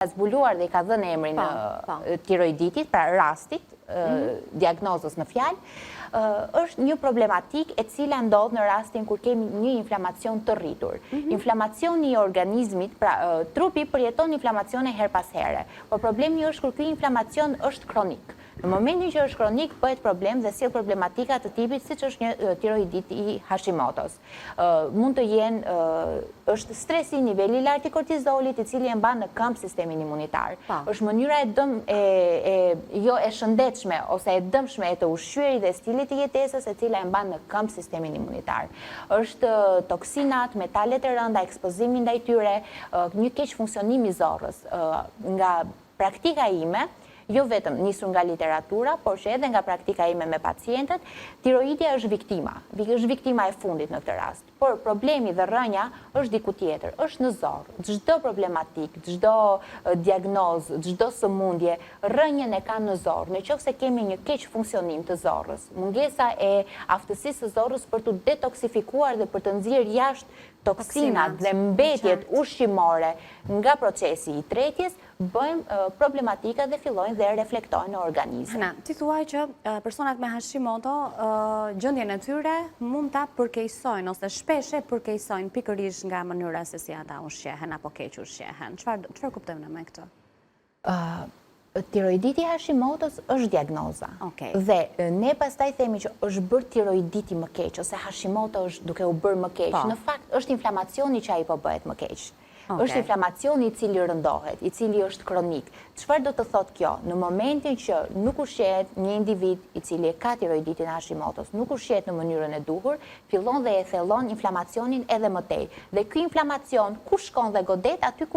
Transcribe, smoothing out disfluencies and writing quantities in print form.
Zbuluar dhe i ka dhënë emrin tiroiditit, pra rastit, diagnozës në fjalë, është një problematikë e cila ndodh në rastin kur kemi një inflamacion të rritur. Inflamacioni i organizmit, pra trupi përjeton inflamacione herë pas here, por problemi është kur ky inflamacion është kronik. Në momentin që është kronik, bëhet problem dhe sjell problematika të tipit siç është një tiroidit i Hashimotos. Mund të jenë, është stresi, niveli i lartë i kortizolit, i cili e mban në këmbë sistemin imunitar. Është mënyra e dëm e jo e shëndetshme ose e dëmshme e të ushqyerit dhe stilit të jetesës e cila e mban në këmbë sistemin imunitar. Është toksinat, metalet e rënda, ekspozimi ndaj tyre, një keqfunksionim i zorrës. Nga praktika ime, jo vetëm nisur nga literatura, por që edhe nga praktika ime me pacientët, tiroidia është viktima, është viktima e fundit në këtë rast. Por problemi dhe rrënja është diku tjetër, është në zorrë. Çdo problematik, çdo diagnozë, çdo sëmundje, rrënjën e ka në zorrë. Në qoftë se kemi një keqfunksionim të zorrës, mungesa e aftësisë së zorrës për të detoksifikuar dhe për të nxjerrë jashtë toksinat dhe mbetjet ushqimore nga procesi i tretjes, bëjmë problematika dhe fillojnë dhe reflektojnë në organizëm. Hana, ti thua që personat me Hashimoto gjendjen e tyre mund ta përkeqësojnë ose shpesh e përkeqësojnë pikërisht nga mënyra se si ata ushqehen apo keq ushqehen. Çfarë kuptojmë ne me këtë? Tiroiditi Hashimotos është diagnoza. Dhe ne pastaj themi që është bërë tiroiditi më keq ose Hashimoto është duke u bërë më keq. Në fakt është inflamacioni që ai po bëhet më keq. Është inflamacioni i cili rëndohet, i cili është kronik. Çfarë do të thotë kjo? Në momentin që nuk ushqehet një individ i cili e ka tiroiditin e Hashimotos, nuk ushqehet në mënyrën e duhur, fillon dhe e thellon inflamacionin edhe më tej. Dhe ky inflamacion ku shkon dhe godet aty ku